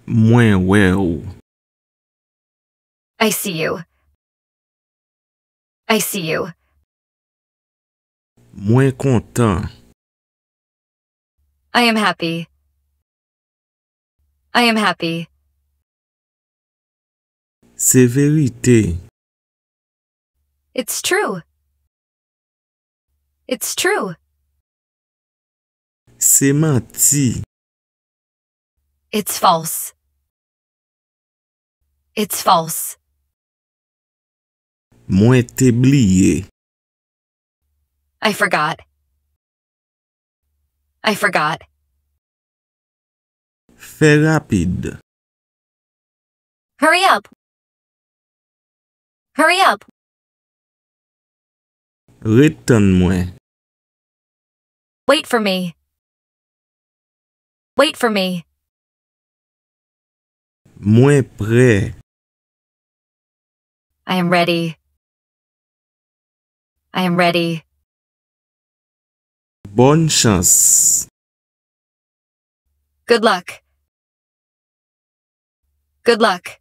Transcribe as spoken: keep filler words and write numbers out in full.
Mwen wè w. I see you. I see you. Mwen kontan. I am happy. I am happy. Se verite. It's true. It's true. Se manti. It's false. It's false. Mwen te bliye. I forgot. I forgot. Fè rapid. Hurry up. Hurry up. Ret tann mwen. Wait for me. Wait for me. Mwen prè. I am ready. I am ready. Bòn chans. Good luck. Good luck.